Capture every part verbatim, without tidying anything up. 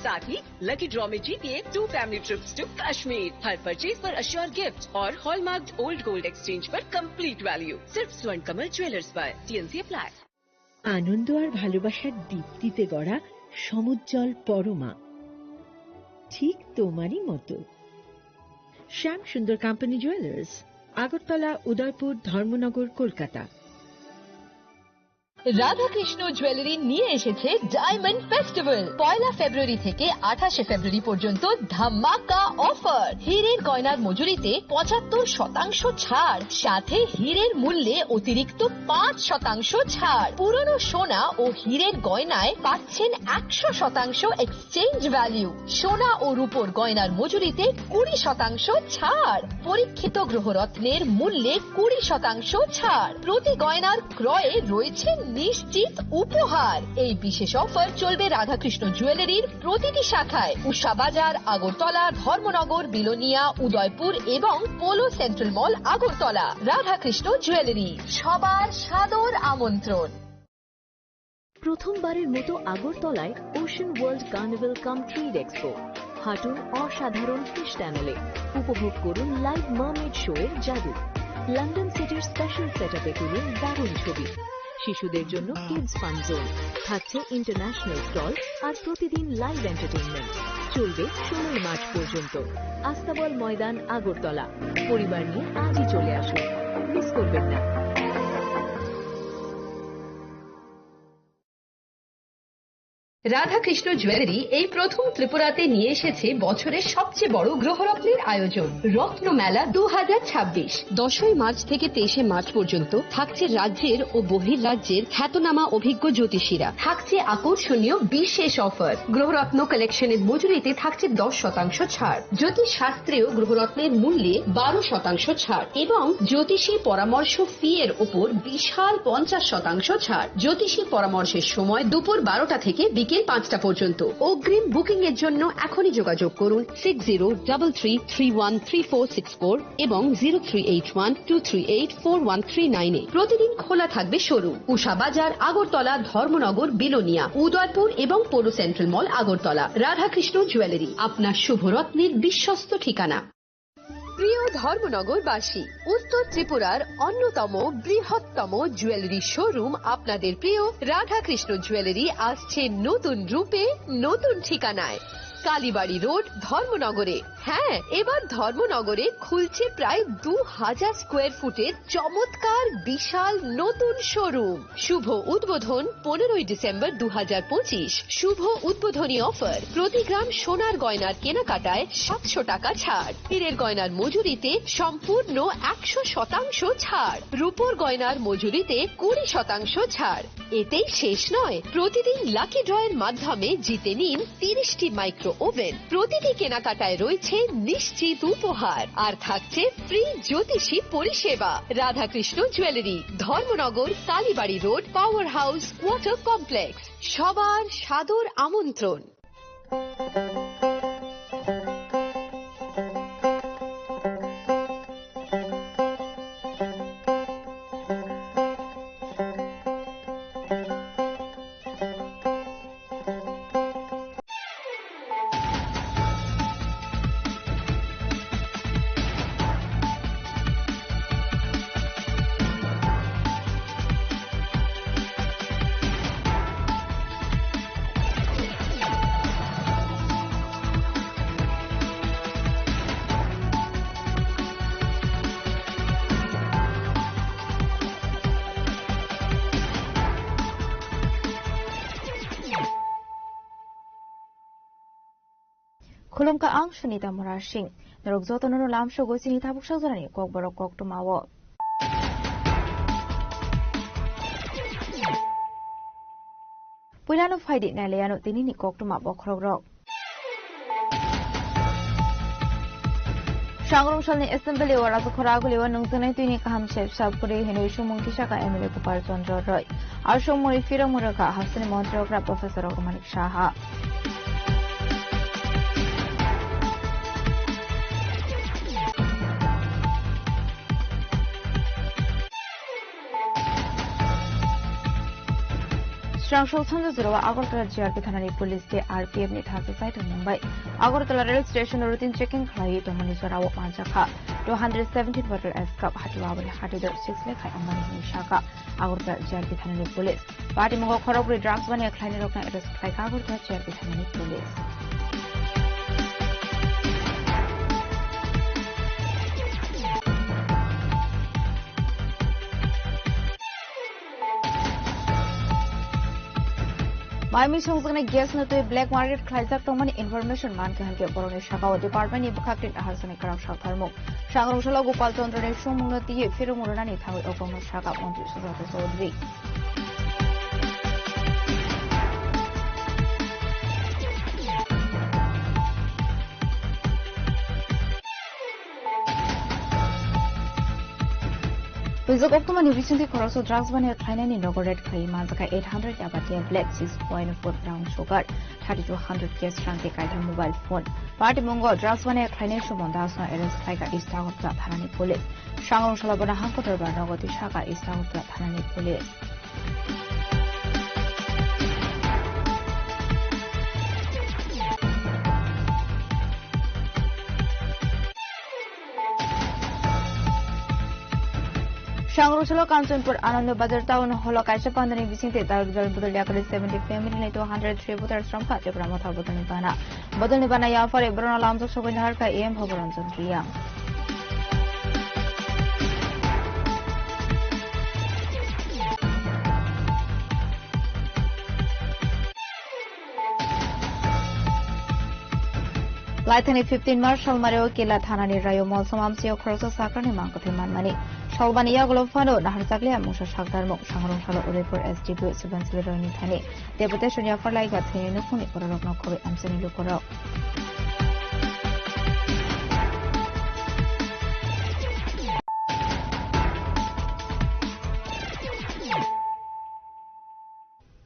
साथ ही lucky draw में जीतिए two family trips to Kashmir. हर परचेज पर अश्योर गिफ्ट और हॉलमार्क्ड ओल्ड गोल्ड एक्सचेंज पर कंप्लीट वैल्यू, सिर्फ स्वर्ण कमल ज्वेलर्स पर। TNC apply. আনন্দ আর ভালোবাসার দীপ্তিতে গড়া সমুজ্জ্বল পরমা, ঠিক তোমারই মতো। শ্যাম সুন্দর কোম্পানি জুয়েলার্স, আগরতলা, উদয়পুর, ধর্মনগর, কলকাতা। রাধাকৃষ্ণ জুয়েলারি নিয়ে এসেছে ডায়মন্ড ফেস্টিভ্যাল। পয়লা ফেব্রুয়ারি থেকে আঠাশে ফেব্রুয়ারি পর্যন্ত ধামাকা অফার। হীরের গয়নার মজুরিতে পঁচাত্তর শতাংশ ছাড়, সাথে হীরের মূল্যে অতিরিক্ত পাঁচ শতাংশ ছাড়। পুরনো সোনা ও হীরের গয়নায় পাচ্ছেন একশো শতাংশ এক্সচেঞ্জ ভ্যালু। সোনা ও রূপোর গয়নার মজুরিতে কুড়ি শতাংশ ছাড়। পরীক্ষিত গ্রহরত্নের মূল্যে কুড়ি শতাংশ ছাড়। প্রতি গয়নার ক্রয়ে রয়েছে নিশ্চিত উপহার। এই বিশেষ অফার চলবে রাধাকৃষ্ণ জুয়েলারির প্রতিটি শাখায়, উষা বাজার, আগরতলা, ধর্মনগর, বিলোনিয়া, উদয়পুর এবং পোলো সেন্ট্রাল মল, আগরতলা। রাধাকৃষ্ণ জুয়েলারি, সবার সাদর আমন্ত্রণ। প্রথমবারের মতো আগরতলায় ওশান ওয়ার্ল্ড কার্নিভাল কাম ট্রেড এক্সপো। হাঁটুন অসাধারণ ফিশ টানেলে, উপভোগ করুন লাইভ মার্মেড শো এর জাদু। লন্ডন সিটির স্পেশাল সেটআপে তুলুন দারুণ ছবি। শিশুদের জন্য কিডস ফান জোন, থাকছে ইন্টারন্যাশনাল স্টল আর প্রতিদিন লাইভ এন্টারটেইনমেন্ট। চলবে ষোলোই মার্চ পর্যন্ত। আস্তাবল ময়দান, আগরতলা। পরিবার নিয়ে আজই চলে আসুন, মিস করবেন না। রাধাকৃষ্ণ জুয়েলারি এই প্রথম ত্রিপুরাতে নিয়ে এসেছে বছরের সবচেয়ে বড় গ্রহরত্নের আয়োজন, রত্ন মেলা দু হাজার ছাব্বিশ। দশই মার্চ থেকে তেইশে মার্চ পর্যন্ত থাকছে রাজ্যের ও বহির রাজ্যের খ্যাতনামা অভিজ্ঞ জ্যোতিষীরা। থাকছে আকর্ষণীয় বিশেষ অফার। গ্রহরত্ন কালেকশনের মজুরিতে থাকছে দশ শতাংশ ছাড়। জ্যোতিষ শাস্ত্রেও গ্রহরত্নের মূল্যে বারো শতাংশ ছাড় এবং জ্যোতিষী পরামর্শ ফি এর উপর বিশাল পঞ্চাশ শতাংশ ছাড়। জ্যোতিষী পরামর্শের সময় দুপুর বারোটা থেকে বিকেল পাঁচটা পর্যন্ত। অগ্রিম বুকিং এর জন্য এখনই যোগাযোগ করুন six zero double three three one three four six four এবং zero three eight one two three eight four one three nine এ। প্রতিদিন খোলা থাকবে শোরুম। উষা বাজার, আগরতলা, ধর্মনগর, বিলোনিয়া, উদয়পুর এবং পৌর সেন্ট্রাল মল, আগরতলা। রাধাকৃষ্ণ জুয়েলারি, আপনার শুভরত্নের বিশ্বস্ত ঠিকানা। প্রিয় ধর্মনগরবাসী, উত্তর ত্রিপুরার অন্যতম বৃহত্তম জুয়েলারি শোরুম আপনাদের প্রিয় রাধাকৃষ্ণ জুয়েলারি আসছে নতুন রূপে, নতুন ঠিকানায়। কালীবাড়ি রোড, ধর্মনগরে। হ্যাঁ, এবার ধর্মনগরে খুলছে প্রায় দু হাজার স্কোয়ার ফুটের চমৎকার বিশাল নতুন শোরুম। শুভ উদ্বোধন পনেরোই ডিসেম্বর দু হাজার পঁচিশ। শুভ উদ্বোধনী অফার, প্রতি গ্রাম সোনার গয়নার কেনাকাটায় সাতশো টাকা ছাড়, হীরের গয়নার মজুরিতে সম্পূর্ণ একশো শতাংশ ছাড়, রূপোর গয়নার মজুরিতে কুড়ি শতাংশ ছাড়। এতেই শেষ নয়, প্রতিদিন লাকি ড্রয়ের মাধ্যমে জিতে নিন তিরিশটি মাইক্রো ওভেন। প্রতিটি কেনাকাটায় রয়েছে নিশ্চিত উপহার, আর থাকছে ফ্রি জ্যোতিষী পরিষেবা। Radhakrishna jewellery, Dharmanagar, Kalibari road, power house, water complex. সবার সাদর আমন্ত্রণ। Khulumkha ang Sunita Murasing. Norok jotono no lamsogo chini tabuk sajorani kokborok koktwmao. Puilano phaidi nailaiano tinini koktwma bokhorokrok. Sangrongsalni Assembly o Rajakhora Agulio nungjaknai twini kaham sep sap kwrwi hinwi sumung tisaka M L A Gopal Chandra Roy. Aswk mori phirokma rwkha hasteni montri okra Professor Raghumanik Saha. Rangshok sanja jorao Agartala G R P thanani police tei R P F ni thansa chai tongmung bai Agartala rail station o routine checking khlaiwi tongmani jorao manjakha two hundred seventeen bottle S cup, hatio aboni hatwi dor six lekha wngmani hinwi sakha Agartala G R P thanani police. Patimungo khorokbrwi drugs baniya khlainai rokno arrest khlaikha Agartala G R P thanani police. Maimi songjaknai gas no twi black market khlaijak tongmani information mankha, hinkhe borokni sakao department ni bwkhak tin aharsani kwrak saltharmung. Sangrong salo Gopal Chandra ni sumung no twiwi phirung rwnani thangwi o kokno sakha Montri Sujata Chaudhary. Pwijak oktomani bisingtwi khoroksa drugs baniya khlainani nogo raid khlaiwi manjakha eight hundred yaba tablet, six point four brown sugar, thirty two hundred cash rang tei kaitham mobile phone. Patimungo drugs baniya khlainai Suman Das no arrest khlaikha East Agartala thanani police. Sangrong salo bono hangkotor ba nogo twi sakha East Agartala thanani police. Sangrong salo Kanchanpur Anando Bazar Town Hall o kaisa pandani bisingtwi dal dal bodol yakari seventy family ni two hundred three voters romkha Tipra Motha bodolni bana. Bodolni bana yaphari borokno lamjak sogwi naharkha E M Bhabaranjan Reang. Laithani fifteen March salmario Kela thanani rayo Molsom amchio khoroksa sakrani mangkwthwi manmani. Salbani yagulo phano naharjakliya mungsa sakdarmung Sangrong salo Udaipur S D P O Subansiri Royni thani deputation yaphar laikha thwini nukhungni bororokno khobwi amchaini lukurok.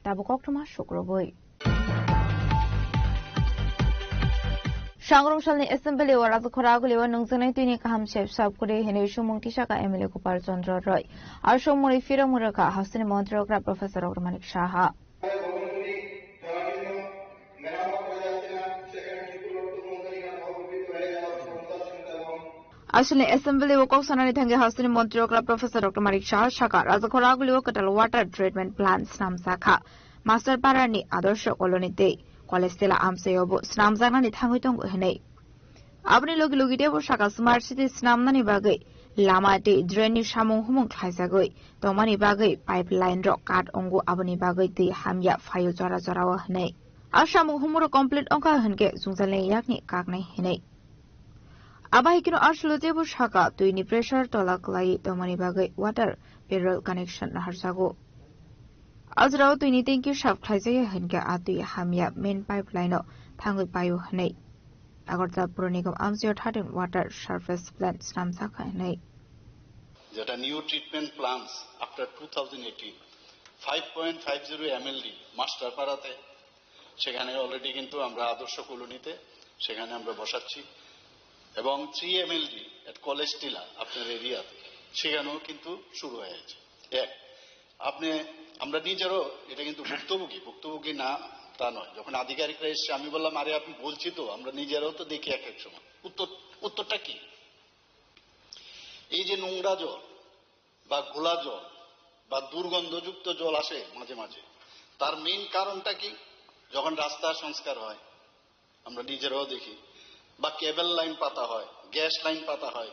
Tabuk koktwma sukrubwi. Sangrong salni assembly o rajakhora agulio nungjaknai twini kaham sep sap kwrwi hinwi sumung tisakha M L A Gopal Chandra Roy. A sumungni phirogmung rwkha hasteni montri okra Professor Dr. Manik Saha. Aswkni assembly o kok sanani thangwi hasteni montri okra Professor Dr. Manik Saha sakha, rajakhora agulio kwtal water treatment plant snamjakha. Master Parani Adorsho Colony tei College Tila amchaio bo snamjaknani thangwi tongo hwnwi. Aboni logi logi teibo sakha smart city snamnani bagwi lama tei drain ni samung humung khlaijagwi tongmani bagwi pipeline rok kat wngo, aboni bagwi twi hamya phaio jora jorao hwnwi. A samung humung rok complete wngkha hwnkhe jwngjalni yakni kaknai hwnwi. Abo hai kheno aswkno teibo sakha twini pressure tola kwlaiwi tongmani bagwi water parallel connection naharjago. A jorao twini tanki sap khlaijaya hwnkhe a twi hamya main pipeline o thangwi paio hwnwi. Agartala Puro Nigam amchaio thirteen water surface plant snamjakha hwnwi. যেটা new treatment plants after two thousand eighteen, five point five zero MLD মাস্টারপাড়াতে, সেখানে already কিন্তু আমরা আদর্শ কলোনিতে সেখানে আমরা বসাচ্ছি, এবং থ্রি এমএলডি এট কলেজ টিলা আপনার এরিয়াতে সেখানেও কিন্তু শুরু হয়ে গেছে। এক, আপনি, আমরা নিজেরও, এটা কিন্তু ভুক্তভোগী, ভুক্তভোগী না তা নয়। যখন আধিকারিকরা এসছে, আমি বললাম, "আরে, আপনি, বলছি তো, আমরা নিজেরাও তো দেখি এক এক সময়।" উত্তর, উত্তরটা কি? এই যে নোংরা জল বা ঘোলা জল বা দুর্গন্ধযুক্ত জল আসে মাঝে মাঝে, তার মেইন কারণটা কি? যখন রাস্তার সংস্কার হয়, আমরা নিজেরাও দেখি, বা কেবল লাইন পাতা হয়, গ্যাস লাইন পাতা হয়,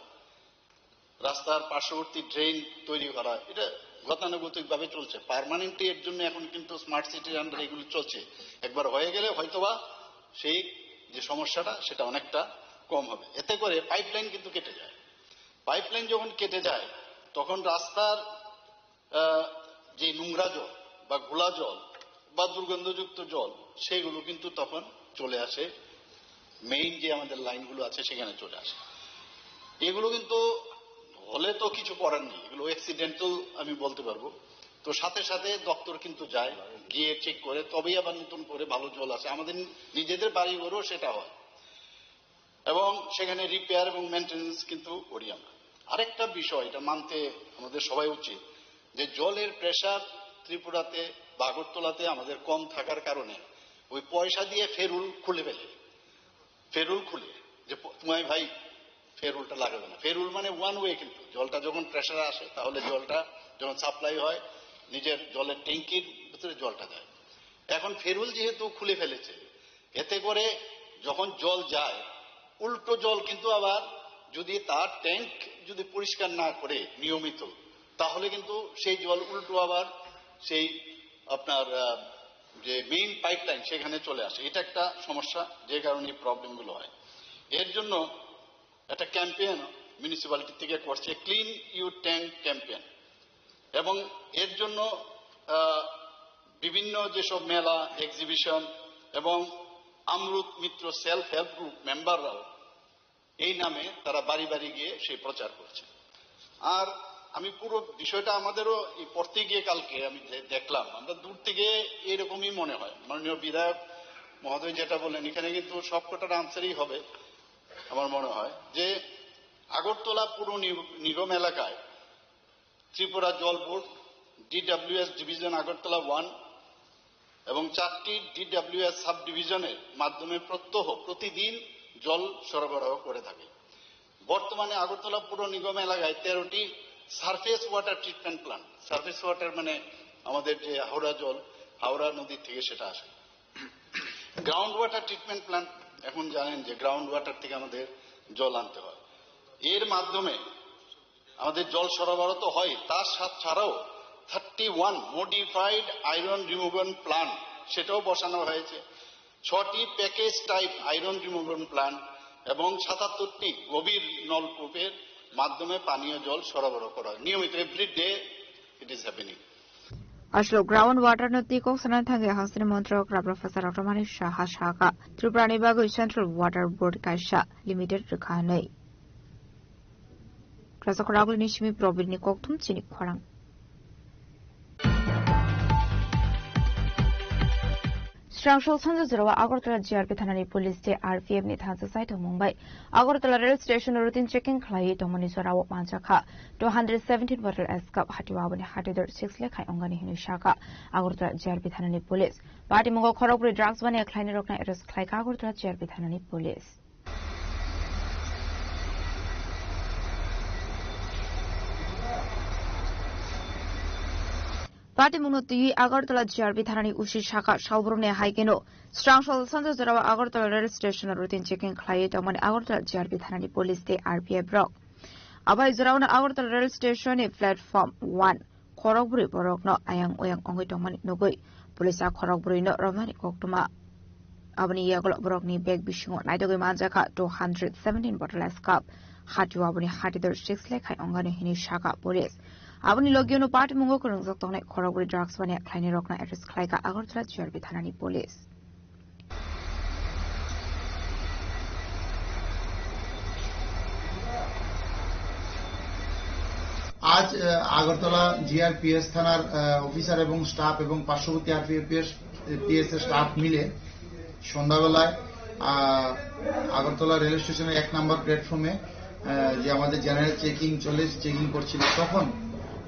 রাস্তার পার্শ্ববর্তী ড্রেন তৈরি করা, এটা গতানুগতিকভাবে চলছে। পার্মানেন্টলি এর জন্য এখন কিন্তু স্মার্ট সিটির আন্ডারে এগুলো চলছে। একবার হয়ে গেলে হয়তোবা সেই যে সমস্যাটা, সেটা অনেকটা কম হবে। এতে করে পাইপলাইন কিন্তু কেটে যায়। পাইপলাইন যখন কেটে যায়, তখন রাস্তার, আহ, যে নোংরা জল বা ঘোলা জল বা দুর্গন্ধযুক্ত জল, সেগুলো কিন্তু তখন চলে আসে, মেইন যে আমাদের লাইনগুলো আছে, সেখানে চলে আসে। এগুলো কিন্তু হলে তো কিছু করার নেই, এগুলো অ্যাক্সিডেন্টাল আমি বলতে পারবো। তো সাথে সাথে দপ্তর কিন্তু যায়, গিয়ে চেক করে, তবেই আবার নতুন করে ভালো জল আসে। আমাদের নিজেদের বাড়ি ঘরেও সেটা হয়। এবং সেখানে রিপেয়ার এবং মেইনটেনেন্স কিন্তু করি আমরা। আরেকটা বিষয়, এটা মানতে আমাদের সবাই উচিত, যে জলের প্রেশার ত্রিপুরাতে আগরতলাতে আমাদের কম থাকার কারণে ওই পয়সা দিয়ে ফেরুল খুলে ফেলে, ফেরুল খুলে যে প- তোমায় ভাই ফেরুলটা লাগাবে না। ফেরুল মানে ওয়ান ওয়ে, কিন্তু জলটা যখন প্রেশারে আসে তাহলে জলটা যখন সাপ্লাই হয় নিজের জলের ট্যাঙ্কির ভিতরে জলটা যায়। এখন ফেরুল যেহেতু খুলে ফেলেছে, এতে করে যখন জল যায়, উল্টো জল কিন্তু আবার যদি তার ট্যাঙ্ক যদি পরিষ্কার না করে নিয়মিত, তাহলে কিন্তু সেই জল উল্টো আবার সেই আপনার আহ, যে মেইন পাইপলাইন সেখানে চলে আসে। এটা একটা সমস্যা, যে কারণে এই প্রবলেমগুলো হয়। এর জন্য একটা ক্যাম্পেইন মিউনিসিপ্যালিটি থেকে করছে, ক্লিন ইউর ট্যাঙ্ক ক্যাম্পেইন। এবং এর জন্য আহ, বিভিন্ন যেসব মেলা, এক্সিবিশন এবং আমরুত মিত্র সেলফ হেল্প গ্রুপ মেম্বাররাও এই নামে তারা বাড়ি বাড়ি গিয়ে সেই প্রচার করছে। আর আমি পুরো বিষয়টা আমাদেরও এই পড়তে গিয়ে কালকে আমি দে- দেখলাম, আমরা দূর থেকে এইরকমই মনে হয়। মাননীয় বিধায়ক মহোদয় যেটা বললেন, এখানে কিন্তু সবকটার আনসারই হবে আমার মনে হয়, যে আগরতলা পুর নিগ- নিগম এলাকায় ত্রিপুরা জল বোর্ড, ডিডব্লিউএস ডিভিশন আগরতলা ওয়ান এবং চারটি ডিডব্লিউএস সাব ডিভিশনের মাধ্যমে প্রত্যহ প্রতিদিন জল সরবরাহ করে থাকে। বর্তমানে আগরতলা পুর নিগম এলাকায় তেরোটি surface water treatment plant, surface water মানে আমাদের যে হাওড়া জল, হাওড়া নদী থেকে সেটা আসে। গ্রাউন্ড ওয়াটার ট্রিটমেন্ট প্ল্যান্ট, এখন জানেন যে গ্রাউন্ড ওয়াটার থেকে আমাদের জল আনতে হয়। এর মাধ্যমে আমাদের জল সরবরাহ তো হয়, তার সাথ ছাড়াও thirty one modified iron removal plant সেটাও বসানো হয়েছে। ছটি package type iron removal plant এবং সাতাত্তরটি গভীর নলকূপের মাধ্যমে পানীয় জল সরবরাহ করা হয় নিয়মিত, every day it is happening. Ashok ground water no twi kok sana thangwi hasteni montrok Rabra Phasa Roktomani Saha saka Tripura ni bagwi Central Water Board kaisa limited rwkha hwnwi. Kwrwngsa khoroknwi simi Probir ni kokthum chini khorang. Srangso sanja jorao Agartala G R P thanani police tei R P F ni thansa saithok mung bai Agartala rail station o routine checking khlaiwi tongmani jorao manjakha two hundred seventeen bottle S cup hatio aboni hatidor six lekhai ongani hinwi sakha Agartala G R P thanani police. Patimungo khorokbrwi drugs baniya khlainai rokno arrest khlaikha Agartala G R P thanani police. Patimungno twiwi Agartala G R P thanani usi sakha, salbrumni hai kheno Srangso sanja jorao Agartala rail station o routine checking khlaiwi tongmani Agartala G R P thanani police tei R P F rok. Abai joraono Agartala rail station ni platform one khorokbrwi borokno ayang oyang wngwi tongmani nugwi police a khorokbrwino romnani koktwma. Aboni yagulo borokni bag bisingo naitugwi manjakha two hundred seventeen bottle S cup, hatio aboni hatidor six lekhai ongani hinwi sakha police. Aboni logiono patimungo kwrwngjak tongnai khorokbrwi drugs baniya khlainai rokno arrest khlaikha Agartala G R P thanani police. আজ আহ, আগরতলা জিআরপিএস থানার আহ, অফিসার এবং স্টাফ এবং পার্শ্ববর্তী আরপিএফএস পিএস এর স্টাফ মিলে সন্ধ্যাবেলায় আহ, আগরতলা রেল স্টেশনের এক নম্বর প্ল্যাটফর্মে আহ, যে আমাদের জেনারেল চেকিং চলে, চেকিং করছিল, তখন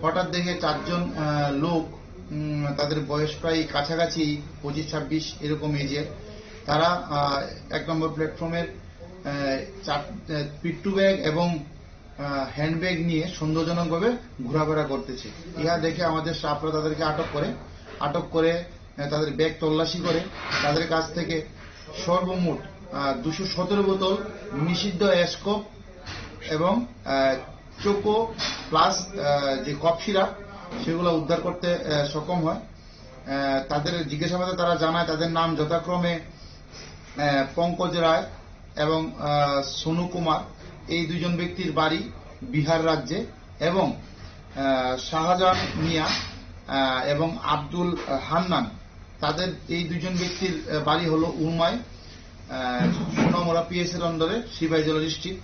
হঠাৎ দেখে চারজন আহ, লোক, উম, তাদের বয়স প্রায় কাছাকাছি পঁচিশ ছাব্বিশ এরকম এজের, তারা আহ, এক নম্বর প্ল্যাটফর্মের আহ, চার- আহ, পিট্টু ব্যাগ এবং আহ, হ্যান্ডব্যাগ নিয়ে সন্দেহজনকভাবে ঘোরাফেরা করতেছে। ইহা দেখে আমাদের স্টাফরা তাদেরকে আটক করে, আটক করে আহ, তাদের ব্যাগ তল্লাশি করে, তাদের কাছ থেকে সর্বমোট আহ, দুশো সতেরো বোতল নিষিদ্ধ অ্যাসকোপ এবং আহ, চোকো প্লাস আহ, যে কফ সিরাপ, সেগুলো উদ্ধার করতে আহ, সক্ষম হয়। আহ, তাদের জিজ্ঞাসাবাদে তারা জানায় তাদের নাম যথাক্রমে আহ, পঙ্কজ রায় এবং আহ, সোনু কুমার, এই দুজন ব্যক্তির বাড়ি বিহার রাজ্যে, এবং আহ, শাহজাহান মিয়া আহ, এবং আব্দুল হান্নান, তাদের এই দুজন ব্যক্তির আহ, বাড়ি হলো উরমাই, আহ, সোনামুড়া পিএস এর আন্ডারে সিপাহীজলা ডিস্ট্রিক্ট।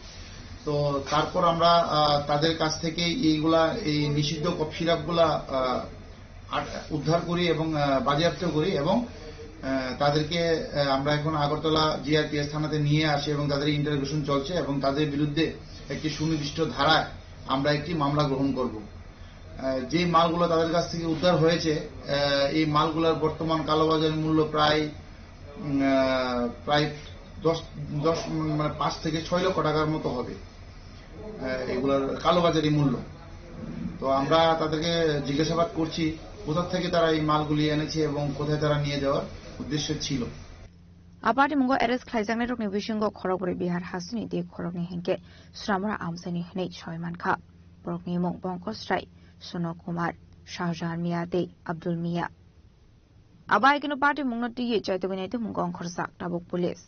তো তারপর আমরা আহ, তাদের কাছ থেকে এইগুলা, এই নিষিদ্ধ কফ সিরাপগুলা আহ, আট- উদ্ধার করি এবং আহ, বাজেয়াপ্ত করি এবং আহ, তাদেরকে আহ, আমরা এখন আগরতলা জিআরপিএস থানাতে নিয়ে আসি এবং তাদের ইন্টারোগেশন চলছে এবং তাদের বিরুদ্ধে একটি সুনির্দিষ্ট ধারায় আমরা একটি মামলা গ্রহণ করব। আহ, যে মালগুলো তাদের কাছ থেকে উদ্ধার হয়েছে, আহ, এই মালগুলোর বর্তমান কালোবাজারি মূল্য প্রায়, উম, আহ, প্রায় দশ, দশ, উম, মানে, পাঁচ থেকে ছয় লক্ষ টাকার মতো হবে, আহ, এগুলোর কালোবাজারি মূল্য। তো আমরা তাদেরকে জিজ্ঞাসাবাদ করছি, কোথা থেকে তারা এই মালগুলি এনেছে এবং কোথায় তারা নিয়ে যাওয়ার উদ্দেশ্য ছিল। A patimungo arrest khlaijaknairokni bisingo khorokbrwi Bihar hasteni tei khoroknwi hinkhe Sramura amchaini hwnwi sawi mankha. Borokni mung Pankaj Rai, Sono Kumar, Shahjahan Mia tei Abdul Mia. Abo hai kheno patimungno twiwi chaitugwi naitukmungo ongkhorjak tabuk police.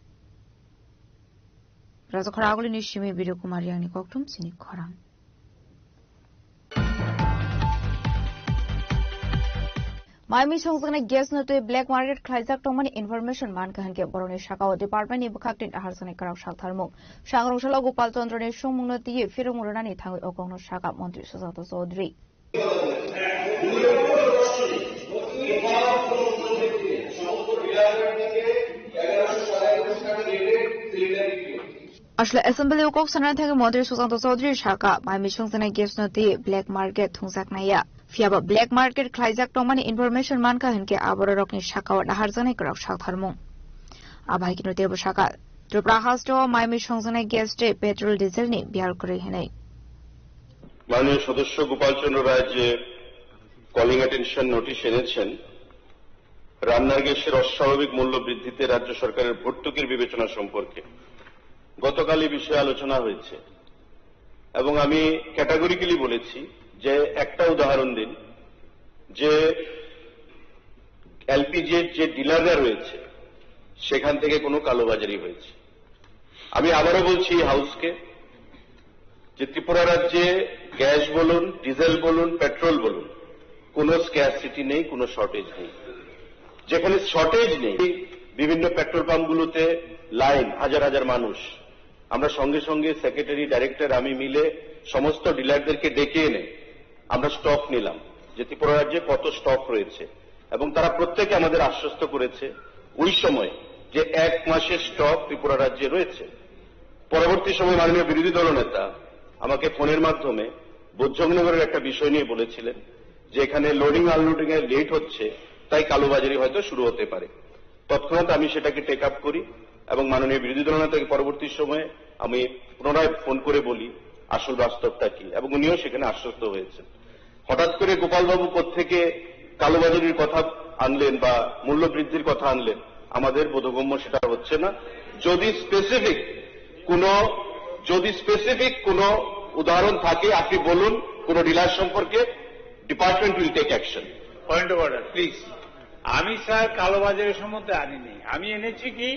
Rajakhor Agulini simi Biru Kumar Yangni kokthum chini khorang. Maimi songjaknai gas no twi black market khlaijak tongmani information mankha hinkhe borokni sakao department ni bwkhak twi naharjaknai kwrak saktharmung. Sangrong salo Gopal Chandra ni songmung no twiwi phirung rwnani thangwi o kokno sakha Montri Sushanta Chaudhary. Asle assembly o kok sanani thangwi Montri Sushanta Chaudhary sakha, maimi songjaknai gas no twi black market thungjaknai ya. Phiyaba black market khlaijak tongmani information mankha hinkhe abororokni sakao naharjaknai kwrak saktharmung. Abo hai kheno teibo sakha, Tripura hasteo maimi songjaknai gas tei petrol diesel ni biyal kwrwi hinwi. মাননীয় সদস্য গোপাল চন্দ্র রায় যে calling attention notice এনেছেন রান্নার গ্যাসের অস্বাভাবিক মূল্য বৃদ্ধিতে রাজ্য সরকারের ভর্তুকির বিবেচনা সম্পর্কে, গতকাল এই বিষয়ে আলোচনা হয়েছে এবং আমি ক্যাটাগরিক্যালি বলেছি যে একটা উদাহরণ দিন যে এলপিজির যে ডিলাররা রয়েছে সেখান থেকে কোনো কালোবাজারি হয়েছে। আমি আবারও বলছি এই হাউসকে যে ত্রিপুরা রাজ্যে গ্যাস বলুন, ডিজেল বলুন, পেট্রোল বলুন, কোনো স্ক্যারসিটি নেই, কোনো শর্টেজ নেই। যেখানে শর্টেজ নেই, বিভিন্ন পেট্রোল পাম্পগুলোতে লাইন, হাজার হাজার মানুষ। আমরা সঙ্গে সঙ্গে সেক্রেটারি, ডাইরেক্টর, আমি মিলে সমস্ত ডিলারদেরকে ডেকে এনে আমরা স্টক নিলাম যে ত্রিপুরা রাজ্যে কত স্টক রয়েছে এবং তারা প্রত্যেকে আমাদের আশ্বস্ত করেছে ওই সময় যে এক মাসের স্টক ত্রিপুরা রাজ্যে রয়েছে। পরবর্তী সময় মাননীয় বিরোধী দলনেতা আমাকে ফোনের মাধ্যমে বোধজংনগরের একটা বিষয় নিয়ে বলেছিলেন যে এখানে লোডিং আনলোডিং এ লেট হচ্ছে, তাই কালোবাজারি হয়তো শুরু হতে পারে। তৎক্ষণাৎ আমি সেটাকে টেক আপ করি এবং মাননীয় বিরোধী দলনেতাকে পরবর্তী সময়ে আমি পুনরায় ফোন করে বলি আসল বাস্তবটা কি, এবং উনিও সেখানে আশ্বস্ত হয়েছেন। হঠাৎ করে গোপালবাবু কোত্থেকে কালোবাজারির কথা আনলেন বা মূল্য বৃদ্ধির কথা আনলেন, আমাদের বোধগম্য সেটা হচ্ছে না। যদি স্পেসিফিক কোনো, যদি স্পেসিফিক কোনো উদাহরণ থাকে আপনি বলুন, কোনো ডিলার সম্পর্কে, department will take action. Point of order, please. আমি স্যার কালোবাজারি সম্বন্ধে আনিনি, আমি এনেছি কি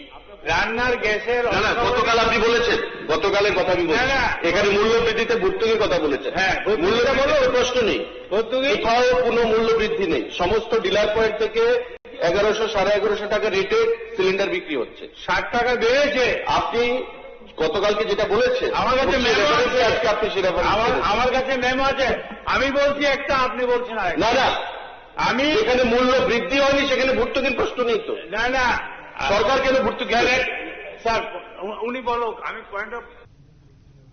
রান্নার গ্যাসের না, না, অস্বাভাবিক গতকাল আপনি বলেছেন, গতকালের কথা আমি বলছি। না, না। এখানে মূল্য বৃদ্ধিতে ভর্তুকির কথা বলেছেন। হ্যাঁ, ভর্তুকি মূল্য বৃদ্ধিতে বলো। প্রশ্ন নেই। ভর্তুকি? কোথাও কোনো মূল্য বৃদ্ধি নেই। সমস্ত ডিলার পয়েন্ট থেকে এগারোশো, সাড়ে এগারোশো টাকা রেটে সিলিন্ডার বিক্রি হচ্ছে। ষাট টাকা বেড়েছে। আপনি গতকালকে যেটা বলেছেন, আমার কাছে সেই মেমো রেফারেন্সে আছে। আজকে আপনি সেই রেফারেন্স আমার, করেছেন। আমার কাছে মেমো আছে। আমি বলছি একটা, আপনি বলছেন আরেকটা। না, না। আমি এখানে মূল্য বৃদ্ধি হয়নি, সেখানে ভর্তুকির প্রশ্ন নেই তো। না, না। সরকার কেন ভর্তুকি দেবে? স্যার, উ-, উনি বলুক, আমি point of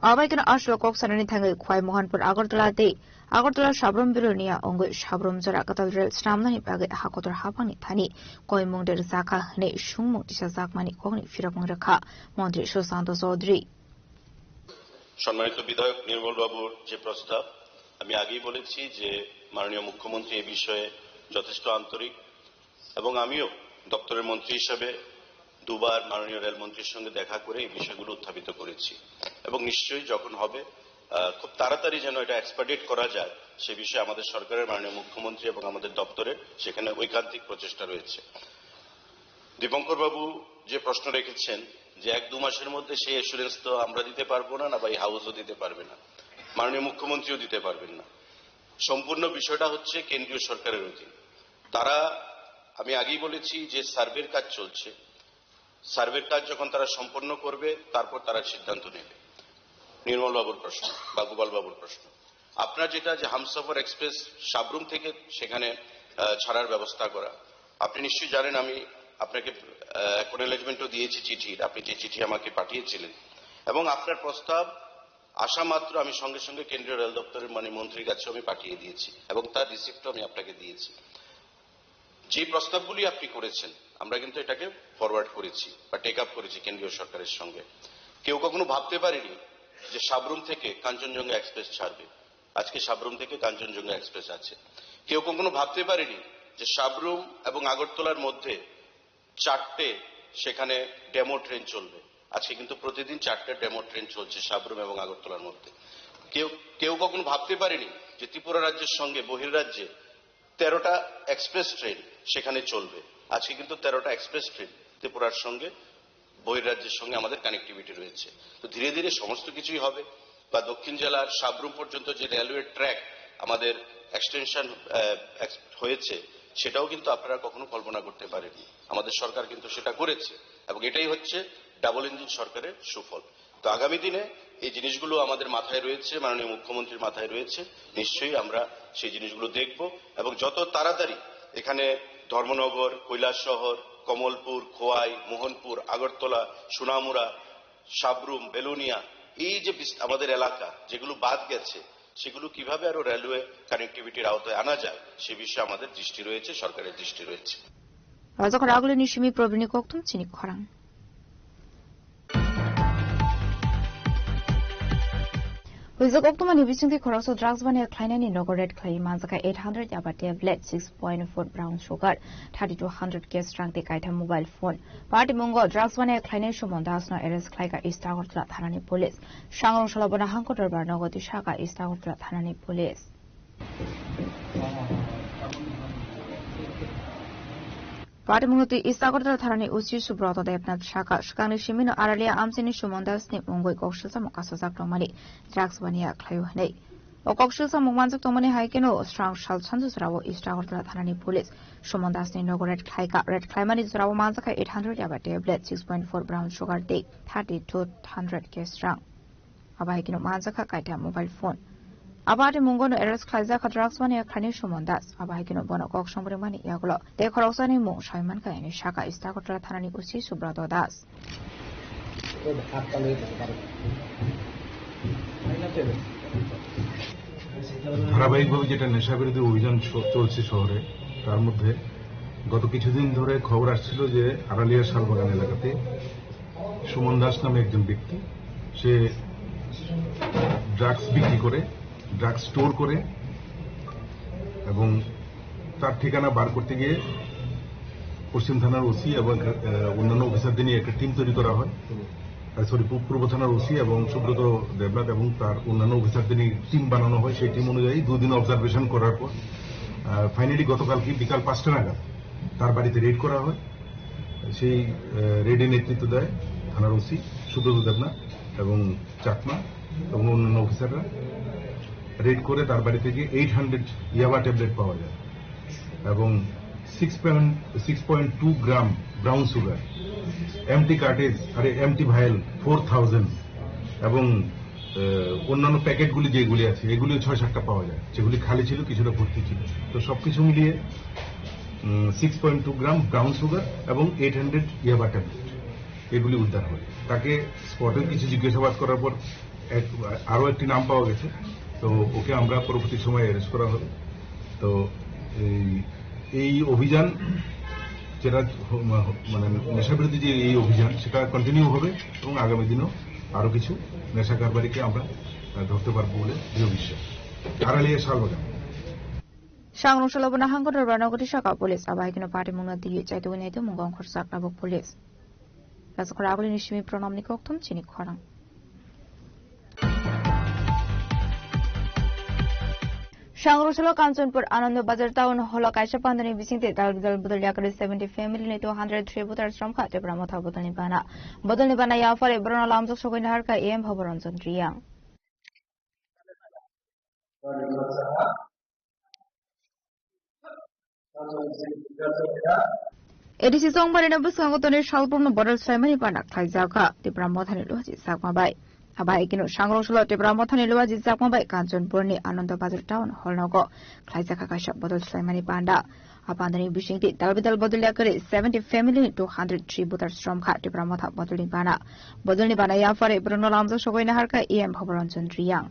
Abai keno aswk kok sanani thangwi Khwai Mohanpur Agartala tei Agartala Sabrum Bilonia wngwi Sabrum jora kwtal rel swnamnani bagwi hakotor haphangni thani koimung de rwjakha hwnwi sungmung tisajakmani kokni phirokmung rwkha Montri Sushanta Chaudhary. সম্মানিত বিধায়ক নির্মল বাবুর যে প্রস্তাব, আমি আগেই বলেছি যে মাননীয় মুখ্যমন্ত্রী এ বিষয়ে যথেষ্ট আন্তরিক এবং আমিও দপ্তরের মন্ত্রী হিসেবে দুবার মাননীয় রেলমন্ত্রীর সঙ্গে দেখা করে এই বিষয়গুলো উত্থাপিত করেছি এবং নিশ্চয়ই যখন হবে, আহ, খুব তাড়াতাড়ি যেন এটা এক্সপাডিট করা যায়, সে বিষয়ে আমাদের সরকারের মাননীয় মুখ্যমন্ত্রী এবং আমাদের দপ্তরের সেখানে ঐকান্তিক প্রচেষ্টা রয়েছে। দীপঙ্কর বাবু যে প্রশ্ন রেখেছেন যে এক দু মাসের মধ্যে সেই অ্যাসুরেন্স তো আমরা দিতে পারবো না, না বা এই হাউসও দিতে পারবে না, মাননীয় মুখ্যমন্ত্রীও দিতে পারবেন না, সম্পূর্ণ বিষয়টা হচ্ছে কেন্দ্রীয় সরকারের অধীন। তারা, আমি আগেই বলেছি যে সার্ভের কাজ চলছে, সার্ভের কাজ যখন তারা সম্পন্ন করবে তারপর তারা সিদ্ধান্ত নেবে। নির্মল বাবুর প্রশ্ন বা গোপাল বাবুর প্রশ্ন, আপনার যেটা যে হামসফর এক্সপ্রেস সাবরুম থেকে সেখানে, আহ, ছাড়ার ব্যবস্থা করা, আপনি নিশ্চয়ই জানেন আমি আপনাকে, আহ, অ্যাকনোলেজমেন্টও দিয়েছি চিঠির, আপনি যে চিঠি আমাকে পাঠিয়েছিলেন, এবং আপনার প্রস্তাব আসা মাত্র আমি সঙ্গে সঙ্গে কেন্দ্রীয় রেল দপ্তরের মাননীয় মন্ত্রীর কাছে আমি পাঠিয়ে দিয়েছি এবং তার রিসিপ্টও আমি আপনাকে দিয়েছি। যে প্রস্তাবগুলি আপনি করেছেন, আমরা কিন্তু এটাকে ফরওয়ার্ড করেছি বা টেক আপ করেছি কেন্দ্রীয় সরকারের সঙ্গে। কেউ কখনো ভাবতে পারেনি যে সাবরুম থেকে কাঞ্চনজঙ্ঘা এক্সপ্রেস ছাড়বে। আজকে সাবরুম থেকে কাঞ্চনজঙ্ঘা এক্সপ্রেস আছে। কেউ কখনো ভাবতে পারেনি যে সাবরুম এবং আগরতলার মধ্যে চারটে সেখানে ডেমো ট্রেন চলবে। আজকে কিন্তু প্রতিদিন চারটে ডেমো ট্রেন চলছে সাবরুম এবং আগরতলার মধ্যে। কেউ, কেউ কখনো ভাবতে পারেনি যে ত্রিপুরা রাজ্যের সঙ্গে বহির্রাজ্যে তেরোটা এক্সপ্রেস ট্রেন সেখানে চলবে। আজকে কিন্তু তেরোটা এক্সপ্রেস ট্রেন ত্রিপুরার সঙ্গে, বহির্রাজ্যের সঙ্গে আমাদের কানেক্টিভিটি রয়েছে। তো ধীরে ধীরে সমস্ত কিছুই হবে। বা দক্ষিণ জেলার সাবরুম পর্যন্ত যে রেলওয়ে ট্র্যাক আমাদের এক্সটেনশন, আহ, এক্স-, হয়েছে, সেটাও কিন্তু আপনারা কখনো কল্পনা করতে পারেননি। আমাদের সরকার কিন্তু সেটা করেছে এবং এটাই হচ্ছে ডাবল ইঞ্জিন সরকারের সুফল। তো আগামী দিনে এই জিনিসগুলো আমাদের মাথায় রয়েছে, মাননীয় মুখ্যমন্ত্রীর মাথায় রয়েছে, নিশ্চয়ই আমরা সেই জিনিসগুলো দেখব এবং যত তাড়াতাড়ি এখানে ধর্মনগর, কৈলাসহর, কমলপুর, খোয়াই, মোহনপুর, আগরতলা, সোনামুড়া, সাবরুম, বেলোনিয়া, এই যে বিস-, আমাদের এলাকা যেগুলো বাদ গেছে, সেগুলো কিভাবে আরো রেলওয়ে কানেক্টিভিটির আওতায় আনা যায়, সে বিষয়ে আমাদের দৃষ্টি রয়েছে, সরকারের দৃষ্টি রয়েছে। Rajak ragli ni simi probini kokthum chini khorang. Hujak oktomani bisingtwi khoroksa drugs baniya khlainani nogo raid khlai manjakha eight hundred yaba tablet, six point four brown sugar, thirty-two hundred cash rang tei kaitha mobile phone. Party mungo drugs baniya khlainai Suman Das no arrest khlaika East Agartala thanani police. Sangrong salo bono hangko dorbar nogo twi saka East Agartala thanani police. Party mungo twi East Agartala thanani O C Subroto Debnath saka swkangni simino Aralia amchaini Suman Das ni mungwi kok silsamo kasajak tongmani drugs baniya khlaio hwnwi. O kok silsamo manjak tongmani hai kheno srang sal sanju jorao East Agartala thanani police Suman Das ni nogo raid khlaika. Raid khlaimani jorao manjakha eight hundred yaba tablet, six point four brown sugar tei thirty-two hundred cash rang. Abo hai kheno manjakha kaitha mobile phone. Abo ati mungo no arrest khlaijakha drugs mania khlainai Suman Das. Abo hai kheno bono kok songbrwi mani yagulo tei khoroksani mung saimankha hwnwi saka East Agartala thanani O C Subroto Das. ধারাবাহিকভাবে যেটা নেশা বিরোধী অভিযান চ-, চলছে শহরে, তার মধ্যে গত কিছুদিন ধরে খবর আসছিল যে আড়ালিয়া শালবাগান এলাকাতে সুমন দাস নামে একজন ব্যক্তি, সে ড্রাগস বিক্রি করে, ড্রাগস স্টোর করে, এবং তার ঠিকানা বার করতে গিয়ে পশ্চিম থানার ওসি এবং, আহ, অন্যান্য অফিসারদের নিয়ে একটা টিম তৈরি করা হয়। আহ, সরি, পূ-, পূর্ব থানার ওসি এবং সুব্রত দেবনাথ এবং তার অন্যান্য অফিসারদের নিয়ে টিম বানানো হয়। সেই টিম অনুযায়ী দুদিন অবজারভেশন করার পর, আহ, ফাইনালি গতকালকে বিকাল পাঁচটা নাগাদ তার বাড়িতে রেড করা হয়। সেই, আহ, রেডে নেতৃত্ব দেয় থানার ওসি সুব্রত দেবনাথ এবং চাকমা এবং অন্যান্য অফিসাররা। রেড করে তার বাড়ি থেকে এইট হান্ড্রেড ইয়াবা ট্যাবলেট পাওয়া যায় এবং six point, six point two gram brown sugar, empty cartridge, আরে, এমটি ভায়েল ফোর থাউজেন্ড এবং, আহ, অন্যান্য প্যাকেটগুলি যেগুলি আছে, এগুলিও ছয় সাতটা পাওয়া যায়, যেগুলি খালি ছিল, কিছুটা ভর্তি ছিল। তো সবকিছু মিলিয়ে, um, six point two gram brown sugar এবং এইট হান্ড্রেড ইয়াবা ট্যাবলেট, এগুলি উদ্ধার হয়। তাকে স্পটে কিছু জিজ্ঞাসাবাদ করার পর এক, আরো একটি নাম পাওয়া গেছে। তো ওকে আমরা পরবর্তী সময়ে অ্যারেস্ট করা হবে। তো এই, এই অভিযান যেটা হ-, মা-, মানে নেশাবিরোধী যে এই অভিযান, সেটা কন্টিনিউ হবে এবং আগামী দিনও আরো কিছু নেশা কারবারিকে আমরা, আহ, ধরতে পারবো বলে দৃঢ় বিশ্বাস। আড়ালিয়া Salbagan. Sangrong salo bono hangko dorbar nogo twi saka police, abo hai kheno party mungno twi chaitugwi naitu mungo ongkhorjak tabuk police. Rajakhor agulini simi pranamni kokthum chini khorang. Sangrong salo Kanchanpur Anando Bazar Town Hall o kaisa pandani bisingtwi dal gidal bodol yakarwi seventy family ni two hundred three voters romkha Tipra Motha bodolni bana. Bodolni bana yaphari borokno lamjak sogwi naharkha A M Bhabaranjan Riyang. A D C Chongbarino bwskango tonwi salbrumno bodol swlaimani panda khlaijakha Tipra Mothani Luaji Chakma bai. Abo hai kheno Sangrong salo Tipra Mothani Luaji Chakma bai Kanchanpurni Anando Bazar Town Hall nogo khlaijakha kaisa bodol swlaimani panda. Apandani bisingtwi dalbidal bodol yakarwi seventy family ni two hundred three voters romkha Tipra Motha bodolni bana. Bodolni bana yaphari borokno lamjak sogwi naharkha E M Bhabaranjan Riyang.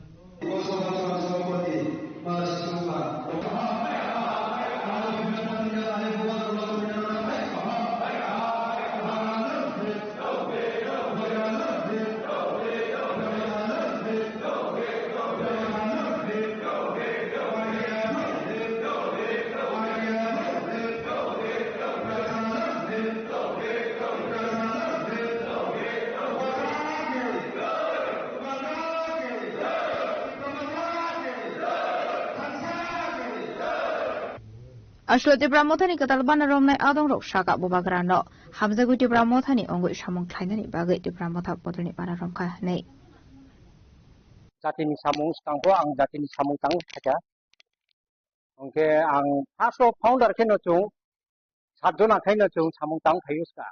Aswk Tipra Mothani kwtal bana romnai adongrok saka bubagrano hamjagwi Tipra Mothani wngwi samung khlainani bagwi Tipra Motha bodolni bana romkha hwnwi. Jatini samung swkangbo ang jatini samung tang khaikha. Hwnkhe ang first o founder kheno chwng sat jona khaino chwng samung tang phaio swka.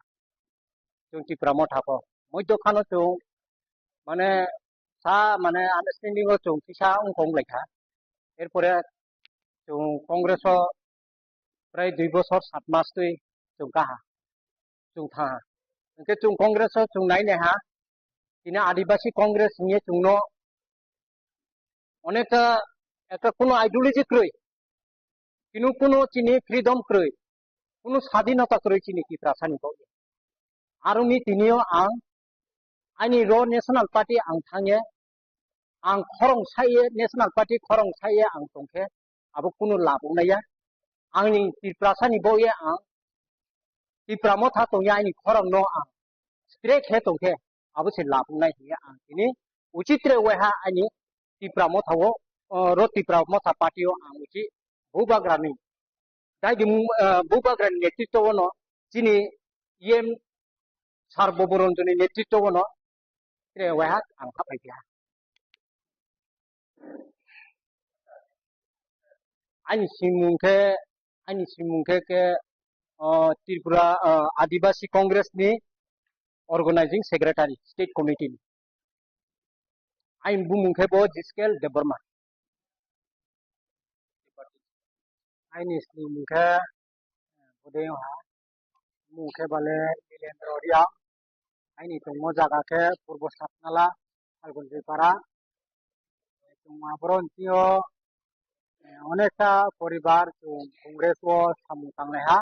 Chwng Tipra Motha ko. Moidokha no chwng mane sa mane understanding o chwng kisa wng kong lai kha. Erpore chwng Congress o prai dui bosor sat mas twi chwng kaha. Chwng thaha. Hwnkhe chwng Congress o chwng nai nai ha. Tini Adibasi Congress hwnwi chwngno onekta ekta kuno ideology kwrwi, tini kuno chini freedom kwrwi, kuno sadinota kwrwi chini Tiprasani bagwi. Aroni tinio ang ani ro National Party ang thangye, ang khorong saiye, National Party khorong saiye ang tongkhe abo kuno lab wngnaiya. Angni Tiprasani bagwi ang Tipra Motha tongya ani khorang no ang stre khe tongkhe abo se lab wngnai hwnwi ang tini uchitre waiha ani Tipra Motha o, o, ro Tipra Motha party o ang uchi bubagrani daidi mung, eh, bubagrani netritwo no chini E M sar Boboranjani netritwo no tre waiha ang hapai kha. Ani simung khe, ani simung khe, khe, o, Tripura, o, Adibasi Congress ni Organizing Secretary, State Committee ni. Ani bumung khe bo Jiskel Debbarma. Ani simung khe, bodei ha, mung khe bale Nilendra Riya. Aini tongmo jaga khe Purbo Satnala, Phalgunjoi Para. Chwng aboroni tio, eh, onekta poribar chwng Congress o samung tanglaiha.